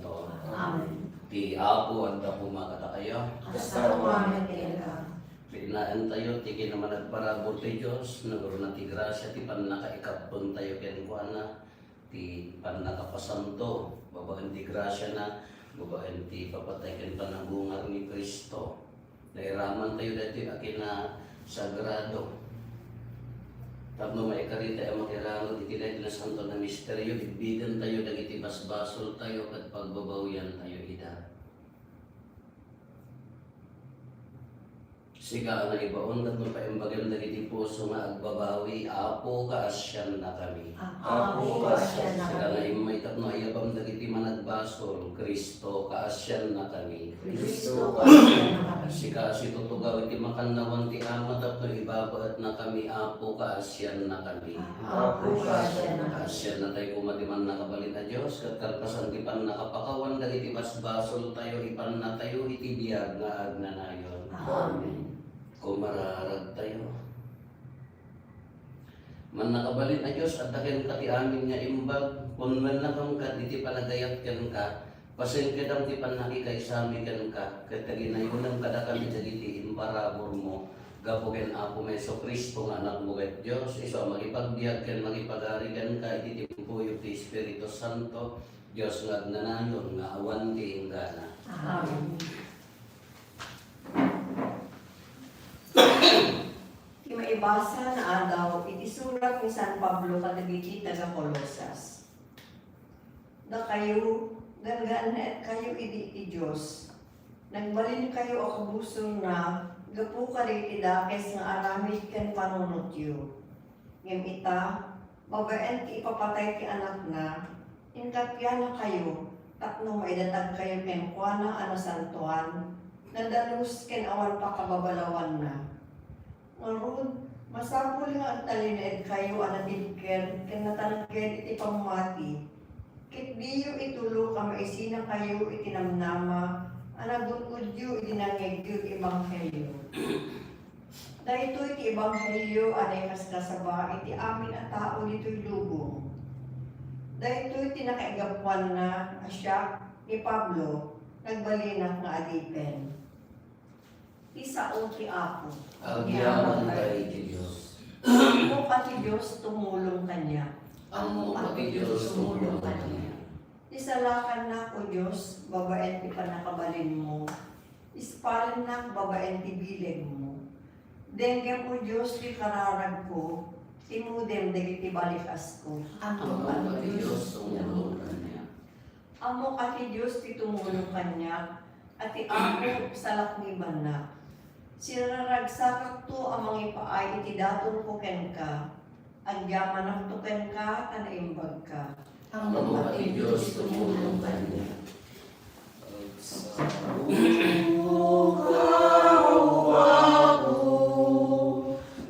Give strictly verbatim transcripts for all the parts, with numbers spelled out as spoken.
Amen. Ti Apo adda koma kadakayo. Kasano met kenka? Kinaentayo ti kinamanagparabur ti Dios, nagruna ti grasia ti pannakaikappengtayo kenkuana, ti pannakapasanto, babaen ti grasiana, babaen ti ipapatay ken pannangungar ni Cristo. Nairamantayo daytoy a kinasagrado. Tapno maikaritayo a makirangod iti daytoy nasanto a misterio, igbigentayo dagiti basbasoltayo ket pagbabawiantayo ida. Sika a naibaon tapno paimbagem dagiti puso nga agbabawi, Apo, kaasiannakami. Apo, kaasiannakami. Sika nga immay tapno ayabam dagiti managbasol, Cristo, kaasiannakami. Cristo, kaasiannakami. Sika a situtugaw iti makannawan ti Ama tapno ibabaetnakami, Apo, kaasiannakami. Apo, kaasiannakami. Kaasiannatay koma ti mannakabalin a Dios, ket kalpasan ti pannakapakawan dagiti basbasoltayo, ipannatayo iti biag nga agnanayon. Amen. Kumararagtayo. Mannakabalin a Dios, adda kenka ti amin nga imbag, punnuennakam kad iti panagayat kenka, pasengkedam ti pannakikaysami kenka, ket taginayonem kadakami dagiti imparaburmo, gapu ken Apomi Jesu-Cristo nga Anakmo ket Dios, isu a makipagbiag ken makipagari kenka iti timpuyo ti Espiritu Santo, Dios nga agnanayon nga awan ti inggana. Amen. Ti maibasa nga adaw iti surat ni San Pablo kadagiti taga-Colosas. Dakayo, gaan-gaanetkayo idi iti Dios. Nagbalinkayo a kabusorna gapu kadagiti dakes nga aramid ken panunotyo. Ngem ita, babaen ti ipapatay ti Anakna, inkatpianakayo tapno maidatagkayo kenkuana a nasantoan, nadalus ken awan pakababalawanna. Ngarud, masapul nga agtalinaedkayo a natibker ken natalged iti pammati, ket diyo itulok a maisinakayo iti namnama a nagun-odyo idi nangngegyo ti ebanghelio. Daytoy ti ebanghelio a naikaskasaba iti amin a tao ditoy lubong. Daytoy ti nakaigapuanna a siak, ni Pablo, nagbalinak nga adipen. Ti sao ti Apo. Agyamankay ti Dios. Ammok a ti Dios tumulong kaniak. Ammok a ti Dios tumulong kaniak. Isalakannak, O Dios, babaen ti pannakabalinmo. Ispalennak babaen ti bilegmo. Denggem, O Dios, ti kararagko, timudem dagiti balikasko. Ammok a ti Dios tumulong kaniak. Ammok a ti Dios ti tumulong kaniak, a ti Apo salaknibannak. Siraragsakakto a mangipaay iti datonko kenka. Agyamanakto kenka ta naimbagka. Ammok a ti Dios tumulong kaniak.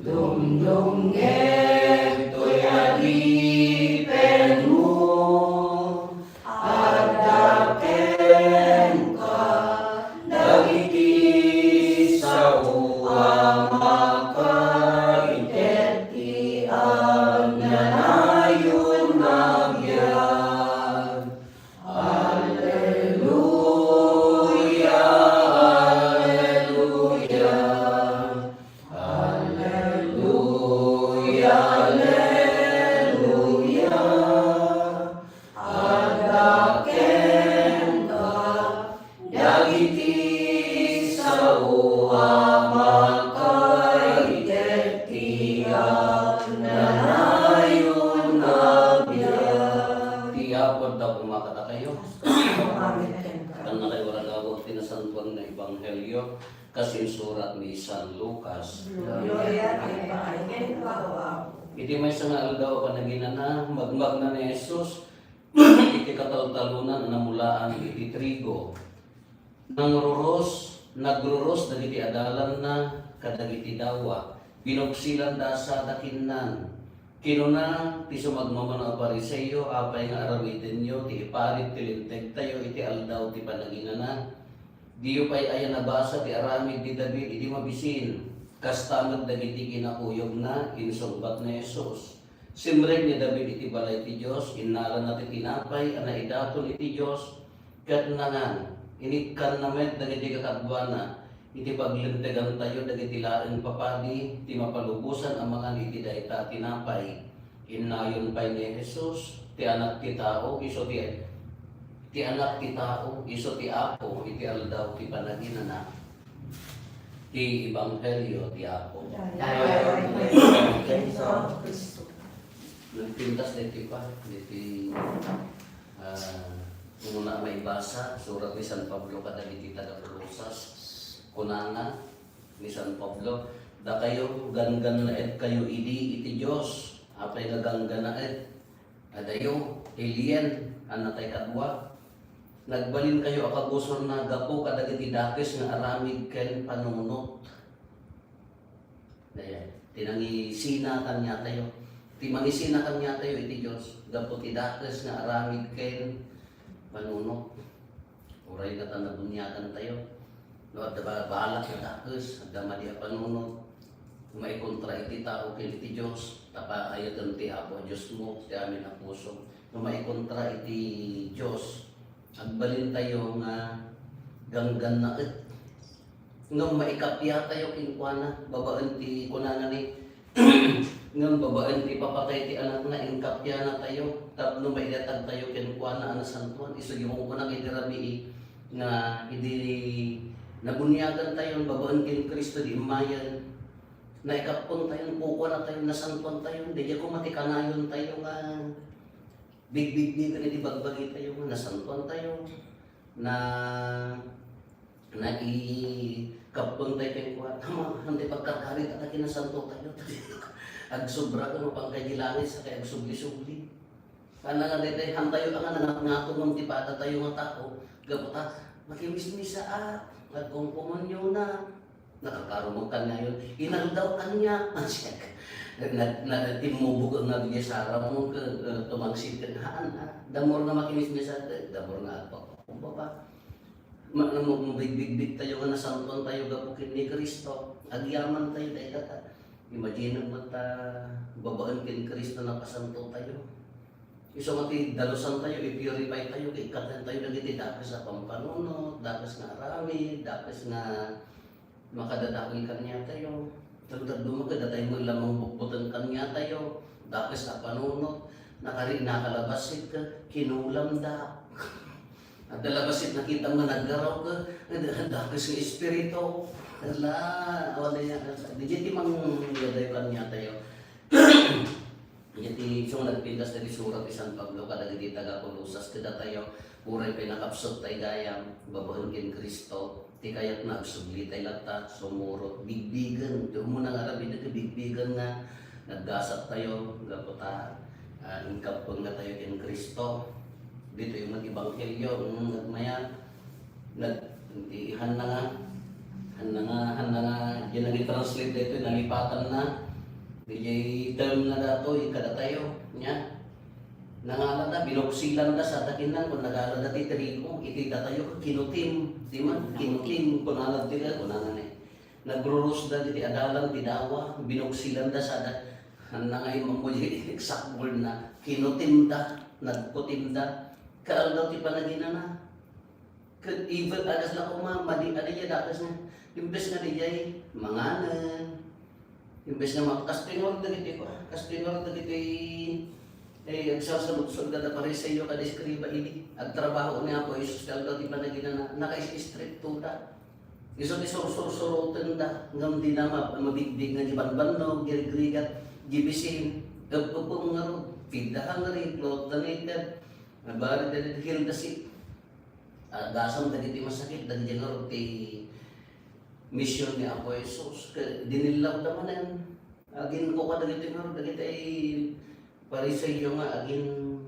Dumdumngeg toy adipenmo, adda kenka dagiti sao a makaited ti agnanayon nga biag. Alleluia, alleluia, alleluia, alleluia. Adda kenka dagiti sao a makaited ti agnanayon nga biag. Ti Apo adda koma kadakayo. Amen. Kannakayo a ragawag ti nasantoan nga ebanghelio kas insurat ni San Lucas. Gloria kenka, Apo. Iti maysa nga aldaw a panaginana, magmagna ni Jesus iti kataltalonan a namulaan iti trigo. Nangruros, nagruros dagiti adalanna kadagiti dawa. Binuksilanda a sada kinnan. Kinuna ti sumagmamano a Fariseo, "Apay nga aramidenyo ti iparit ti lintegtayo iti aldaw ti panaginana? Diyo pay aya nabasa ti aramid ni David idi mabisin? Kasta met dagiti kinakuyogna," insungbat ni Jesus. Simrek ni David iti balay ti Dios, innalana ti tinapay a naidaton iti Dios, Ket nangan, inikkanna met dagiti kakaduana iti paglintegantayo dagiti laeng papadi ti mapalubosan a mangan iti dayta a tinapay. Innayon pay ni Jesus, ti Anak ti Tao isu ti, ti Anak ti Tao isu ti Apo iti Aldaw ti Panaginana. Ti Ebanghelio ti Apo. Dayaw, Kristo. Nagpintas daytoy pa, daytoy, ah, umuna a maibasa, surat ni San Pablo kadagiti taga-Colosas. Kunana ni San Pablo, "Dakayo, ganggannaetkayo idi iti Dios." Apay nga ganggannaet? Adayo, alien, a nataykadua. Nagbalinkayo a kabusorna gapu kadagiti dakes nga aramid ken panunot. Ayan. Ti nangisina kaniatayo. Ti mangisina kaniatayo iti Dios gapu ti dakes nga aramid ken panunot. Uray kata nabuniagantayo. No, adda ba-, balak nga dakes, adda madi a panunot. Maikontra iti tao ken iti Dios, ta paayaten ti Apo a Diosmo ti amin a puso. No maikontra iti Dios, agbalintayo nga ganggannaet. Ngem maikappiatayo kenkuana, babaen ti kunana ni, ngem babaen ti ipapatay ti Anakna, inkappianatayo tapno maidatagtayo kenkuana a nasantoan. Isu ti kunkunak iti rabii nga idi nabuniagantayo babaen ken Cristo, idi immayen, naikappengtayo, kukuanatayo, nasantoantayo, daydiay koma ti kanayontayo nga bigbigbigen iti bagbagitayo nga nasantoantayo, na, naikappengtayo kenkuana. Tama, hantay pagkarkarit a ta kinasantotayo. Agsobra ken mapanka idiay langit, sakay agsubli-subli. Kana nga daytoy, hantayo a nga nangatngato ngem ti padatayo nga tao, gapu ta makimismisaak, nagkomkomunionak, nakakarumag kaniayo, inaldaw kaniak. Nag-, nag-, timmubok nga daydiay saram mo, eh, tumangsit ken haan, ah. The more nga makimismisaak, the more nga agpapakumbaba. Ma-, ma-, mabigbigbigtayo nga nasantoantayo gapu ken ni Cristo. Agyamantayo dayta ta. Imagine mo ta, babaen ken Cristo napasantotayo. Isu nga ti dalusantayo, i-purify tayo, ket ikkatentayo dagiti dakes a pampanunot, dakes nga aramid, dakes nga makadadakel kaniatayo. Tagtagduma ket datay met la mangbutbuteng kaniatayo, dakes a panunot, nakari-, nakalabas ket kinulamda. Adda la bassit nakita nga naggaraw ket, dakes nga espiritu. Ala, wala yan. Di ti mangyadayo kaniatayo. Iti isu nga nagpintas dagiti surat ni San Pablo kadagiti taga-Colosas, kadatayo, uray pay nakapsut tay gayam, babaen ken Cristo, ti kayatna agsublitay latta, sumurot, bigbigen, ti umuna nga aramidna ket bigbigen nga naggasattayo, gapu ta, ah, inkappengna tayo ken Cristo. Ditoy met ebanghelio, mm, nagmayat. Nag-, ti, hanna nga, hanna nga, hanna nga, diay nag-translate daytoy, nalipatanna. Diay term na datoy, kadatayo, nya. Nangalada, binuksilanda sa takinan, kun nagalada ti trigo, iti datayo, kinutim, di man, kinutim, kunana ti, kunana ni. Nagrurusda iti adalan ti dawa, binuksilanda sa da-, hanna nga imammo diay exact word na, kinutimda, nagkutimda, kaaldaw ti panaginana. Ket even agas la koma, madi, adi diay dakes nga, imbes nga diay, manganen, imbes nga ma-, kastoy ngarud dagiti, kastoy ngarud dagiti, eh, agsarsarutsurot da Fariseo ken eskriba idi, agtrabaho ni Apo Jesus, kaaldaw ti panaginana, nakais-istrikto da. Isu ti sursursurotenda, ngem dina ma-, mabigbig nga diay bambannog, diay rigrigat, diay bisin, epepem ngarud, feed the hungry, clothe the naked, body the naked, heal the sick. Agasam dagiti masakit, dagiti ngarud ti mision ni Apo Jesus. Ke-, dinillawda manen. Aginkuka dagiti ngarud, dagiti Fariseo nga agin-,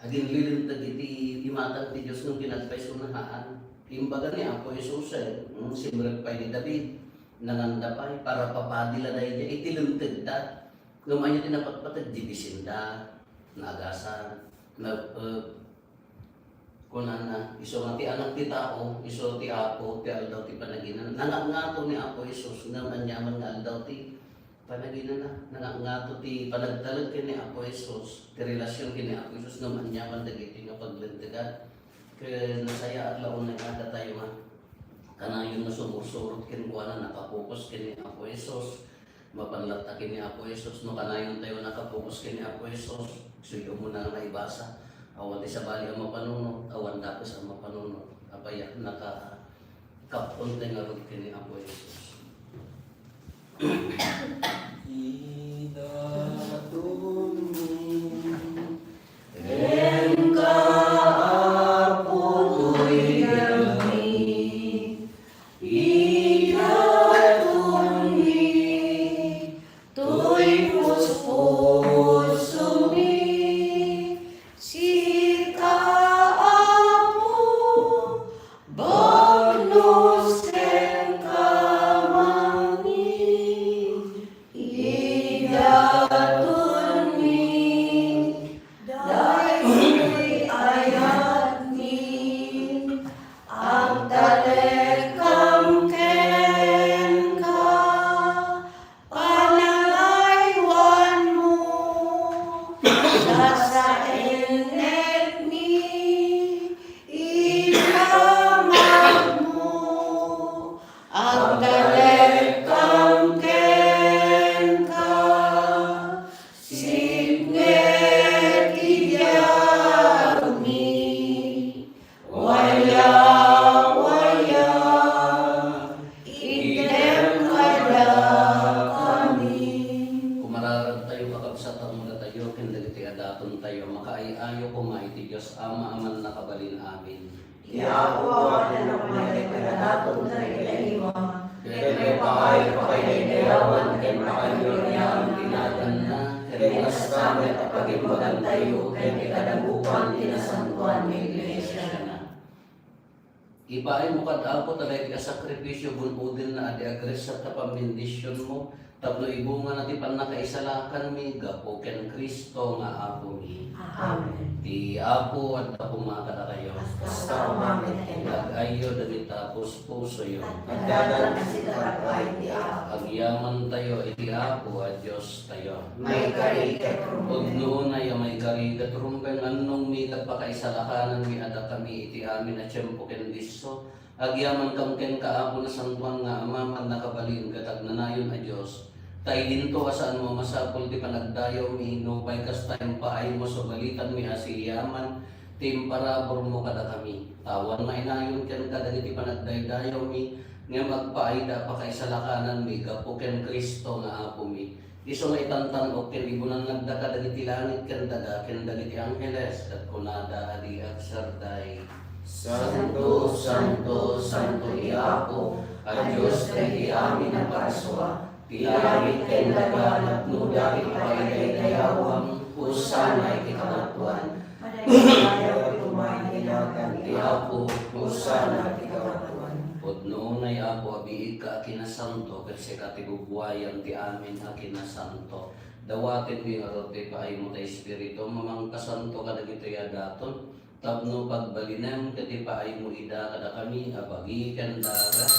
aginlilinteg iti imatang ti Dios ngem kinagpayso na haan. Imbaga ni Apo Jesus, eh, mm, simrek pay ni David, nanganda pay, para papadi la daydiay iti lintegda. Ngem ania ti napatpateg, diay bisinda, naagasan, na, eh, Kunana, isu nga ti Anak ti Tao, isu ti Apo, ti Aldaw ti Panaginana. Nangatngato ni Apo Jesus, ngem aniaman nga aldaw ti panaginana. Nangatngato ti panagtalek ken ni Apo Jesus, ti relasion ken ni Apo Jesus, ngem aniaman dagiti nga paglintegan. Ket nasayaat la unay a datayo nga kanayon nga sumursurot kenkuana, nakapokus ken ni Apo Jesus. Mapan latta ken ni Apo Jesus, no kanayon tayo nakapokus ken ni Apo Jesus, suyo mo na nga maibasa. Awan ti sabali a mapanunot, awan dakes a mapanunot. Apay a naka-, Kappon tayo ngarud ken ni Apo Jesus. Idatonmi kenka, Apo, toy biagmi. Idatonmi toy puspusomi. Sika, Apo, bagnos kenka mangngeg. Idatonmi daytoy ayatmi. Agtalekam kenka, panangaywanmo, ta sa innekmi, ikamagmo, agtalekam kenka, sipnget ti biagmi. Waya, waya, item kadakami. Kumararag tayo, kakabsat, a muna tayo ken dagiti adaton tayo, makaay-ayo koma iti Dios Ama a Mannakabalin-amin. Ti Apo, awanen a pumanaw iti adaton tayo iti ima. Ket maipaay a pakaidayawan ken pakaanyuran ti naganna, ket kasta met a pagimbagan tayo ken ti kadagupan ti nasantoan nga iglesia. Ipaaymo kad Apo dagiti a sakrifisio bun-odenna a di agresat ta pammendisionmo, tapno ibungana ti pannakaisalakanmi gapu ken Cristo nga Apomi. Amen. Ti Apo adda koma kadakayo. Kasta koma met kenka. Ag-ayyo dagita puspusoyo. Adda dagita pay ti Apo. Agyamantayo iti Apo a Diostayo. Maikari ket rumbeng. Pudno unay a maikari ket rumbeng, annongmi ket pakaisalakananmi a dakami iti amin a tiempo ken disso. Agyamankam kenka, Apo, Nasantoan nga Ama, Mannakabalin ket Agnanayon a Dios. Ta idinto a saanmo a masapul ti panagdayawmi, nupay kasta, impaaymo, sugalitanmi a siyaman ti imparaburmo kadakami. Ta awan mainayon kenka dagiti panagdaydayawmi, ngem agpaayda a pakaisalakananmi gapu ken Cristo nga Apomi. Isu nga itantan-ok ken ibunan nga agdaka dagiti langit ken daga ken dagiti angheles, ket kunada a di agserday: Santo, santo, santo ti Apo a Dios dagiti amin a parsua. Ti langit ken daga napnoda ti pakaidaydayawan. Hosanna iti kangatoan. Madaydayaw ti umayen ti nagan ti Apo. Hosanna iti kangatoan. Pudno unay, Apo, a biigka a kinasanto, ket sika ti bubuayan ti amin a kinasanto. Dawatenmi ngarud ti ipaaymo ti Espiritu a mangpasanto kadagitoy a daton, tapno pagbalinem ket ipaaymo ida kadakami a bagi ken dara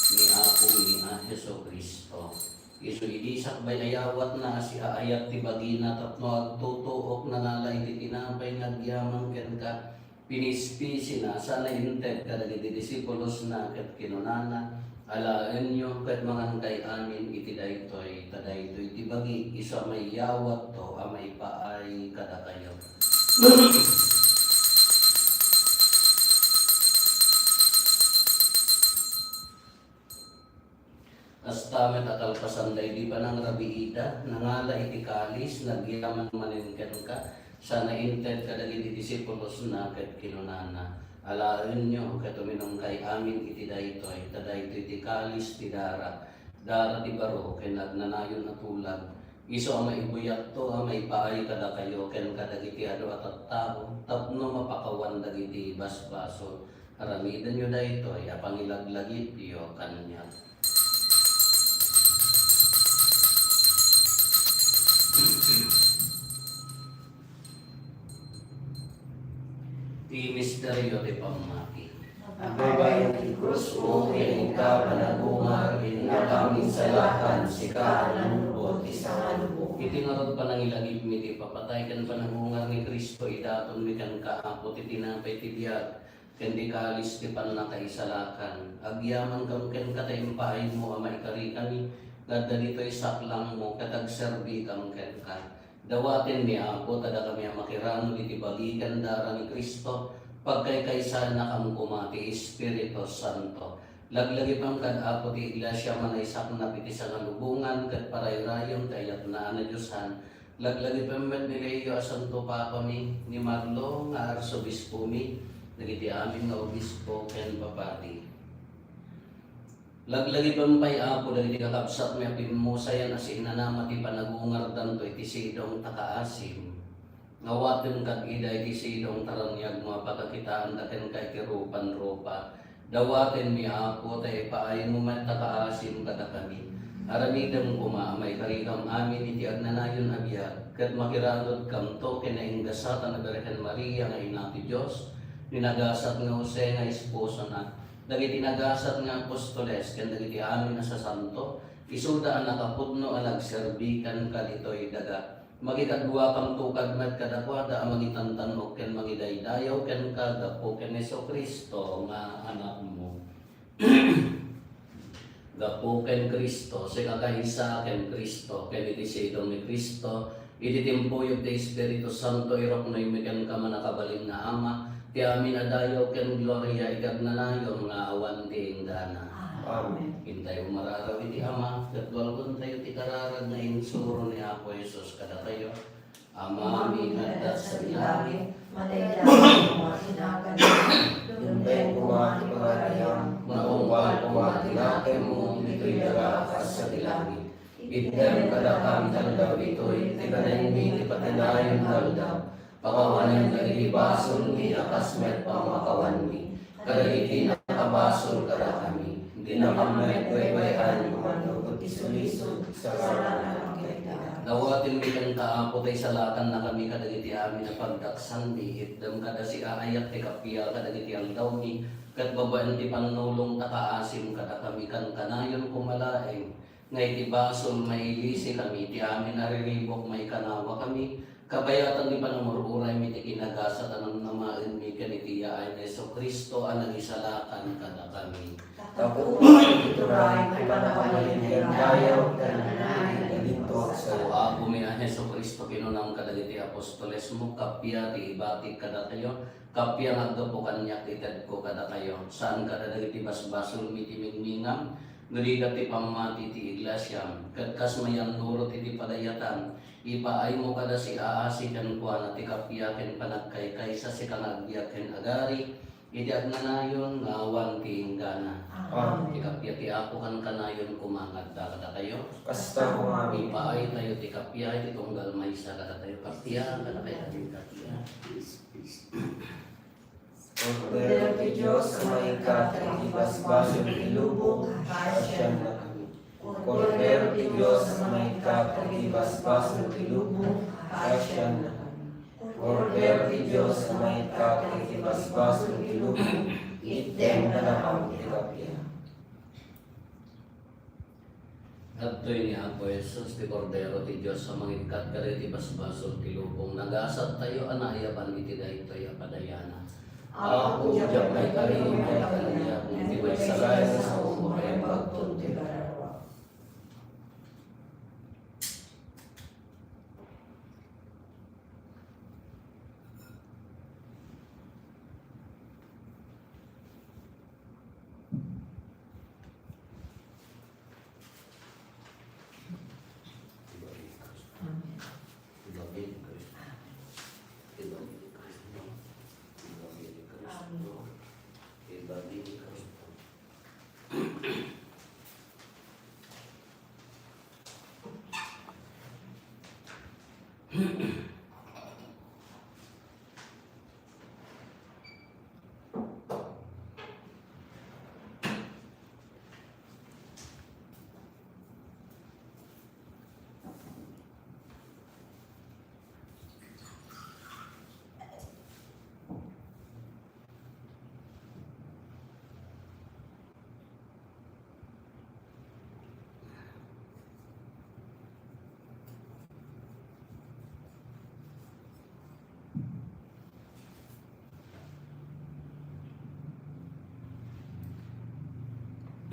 ni Apomi a Jesu-Cristo. Isu idi sakbay a yawatna a siaayat ti bagina tapno agtutuok, nangala iti tinapay nga agyaman kenka, pinispisina, sana inted kadagiti disipulosna ket kinunana: Alaenyo ket mangankay amin iti daytoy, ta daytoy ti bagi, isu a maiyawatto a maipaay kadakayo. Kasta met a kalpasan daydi panangrabiida, nangala iti kalis, nagyaman manen kenka, sana inted kadagiti disipulosna ket kinunana: Alaenyo ket uminumkay amin iti daytoy, ta daytoy ti kalis ti darak, dara ti baro ken agnanayon a tulag, isu a maibuyatto a maipaay kadakayo ken kadagiti adu a tattao tapno mapakawan dagiti basbasol. Aramidenyo daytoy a pangilaglagipyo kaniak. Ti misterio ti pammati. Agbabain ti krusmo ken inka panagumar, innakam Insalakan sika a nanubot ti sangalubong. Iti ngarud panangilagipmi ti ipapatay ken panagungar ni Cristo, idatonmi kenka, Apo, ti tinapay ti biag ken ti kalis ti pannakaisalakan. Agyamankam kenka ta impaaymo a maikarikami nga adda ditoy saklangmo ket agserbikam kenka. Dawatenmi, Apo, ta dakami a makiranod iti bagi ken dara ni Cristo, pagkaykaysaennakam koma ti Espiritu Santo. Laglagipem kad, Apo, ti Iglesia a manaisaknap iti sangalubongan ket parayrayem ti ayatna a nadiosan. Laglagipem met ni Leo a Santo Papami, ni Marlo nga Arsobispomi, dagiti amin nga obispo ken papadi. Laglagipem pay, Apo, dagiti kakabsatmi a pimmusayan a sinanama ti panagungardanto iti sidong ta kaasim. Awatem kad ida iti sidong ta raniagmo a pakakitaanda kenka iti rupan-rupa. Dawatenmi, Apo, ta ipaaymo met ta kaasim kadakami. Aramidem koma a maikarikam amin iti agnanayon a biag, ket makiranudkamto ken nainggasat a Birhen Maria nga Ina ti Dios, ni nagasat nga Jose nga esposona, dagiti nagasat nga apostoles ken dagiti amin a sasanto, isuda a nakapudno a nagserbi kenka ditoy daga. Makikaduakanto kad met kadakuada a mangitantannog ken mangidaydayaw kenka gapu ken Jesu-Cristo nga Anakmo. Gapu ken Cristo, sika kaysa ken Cristo, ken iti sidong ni Cristo, iti timpuyog ti Espiritu Santo, iruknoymi kenka, mannakabalin nga Ama, ti amin a dayaw ken gloria iti agnanayon nga awan ti inggana. Amen. Intayo mararaw iti Ama, ket dualgontayo ti kararag nga insuro ni Apo Jesus kadatayo. Amami nga adda sadi langit, madaydayaw koma ti naganmo, dumteng koma ti pagariam, matungpal koma ti nakemmo ditoy daga a kas sadi langit. Itdem kadakami ti aldaw ditoy, ti kanenmi ti patinayon nga aldaw. Pakawanem dagiti basolmi a kas met pamakawanmi kadagiti nakabasol kadakami. Dinakam met baybay-an, mannupot ti sulisog, salakannak kenka. Dawatenmi kenka, Apo, ta isalakannakami kadagiti amin a pagdaksanmi. Itdem kada siaayat ti kappia kadagiti aldawmi, ket babaen ti pannulong ta kaasim kadakami. Kankanayon koma laeng nga iti basol, mailisikami, iti amin a riribuk, maikanawakami, kabayatan ti panangur-uraymi iti kinagasat a namnamaenmi ken iti yaay ni Jesu-Cristo a nangisalakan kadakami. Tapno iti turay, ti pannakabalin ken dayaw ken nanayon. Apomi a Jesu-Cristo, kinunam kadagiti apostolesmo, kappia ti ibatik kadakayo, kappia nga aggapu kaniak ti tedko kadakayo. Saan kadagiti basbasolmi ti mingmingam, no di ket ti pammati ti iglesiam, ket kas mayannurot iti padayatam, ipaaymo kada siaasi kenkuana ti kappia ken panagkaykaysa, sika nga agbiag ken agari iti agnanayon nga awan ti inggana. Amen. Ti kappia ti Apo kankanayon koma nga adda kadakayo. Kasta koma. Ipaaytayo ti kappia iti tunggal maysa kadatayo. Kappia kadakayo ti kappia. Kordero ti Dios a mangikkat iti basbasol ti lubong, paasiannakami. Kordero ti Dios a mangikkat iti basbasol ti lubong, paasiannakami. Kordero ti Dios a mangikkat iti basbasol ti lubong, itdem kadakam ti kappia. Adtoy ni Apo Jesus, ti Kordero ti Dios a mangikkat kadagiti basbasol ti lubong. Nagasattayo a naayaban iti daytoy a padayanak. Apo, diak maikarim nga ikkanyak, ngem ti maysa laeng a saom, maimbagton ti kararuak.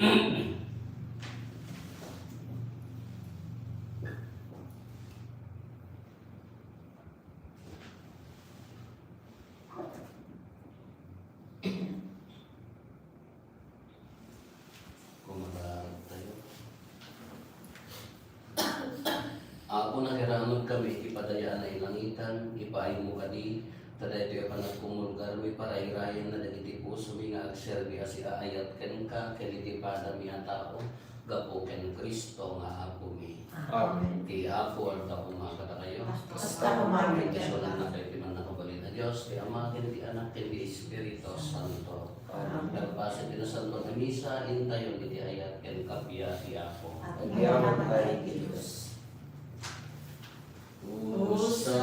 Kumararag tayo. Apo, nakiramed kami iti padayaan a ilangitan, ipaaymo kadi, ta daytoy a panagkumulgarmi, parayrayenna dagiti pusomi nga agserbi a siaayat kenka, ken iti padami a tao, gapu ken Cristo nga Apomi. Amen. Ti Apo adda koma kadakayo. Kasta koma. Bendisionan tayo ti mannakabalin a Dios, ti Ama, ken ti Anak, ken ti Espiritu Santo. Amen. Kalpasan ti Nasantoan a Misa, intayon iti ayat ken kappia ti Apo. Agyamanak, Dios. Usa.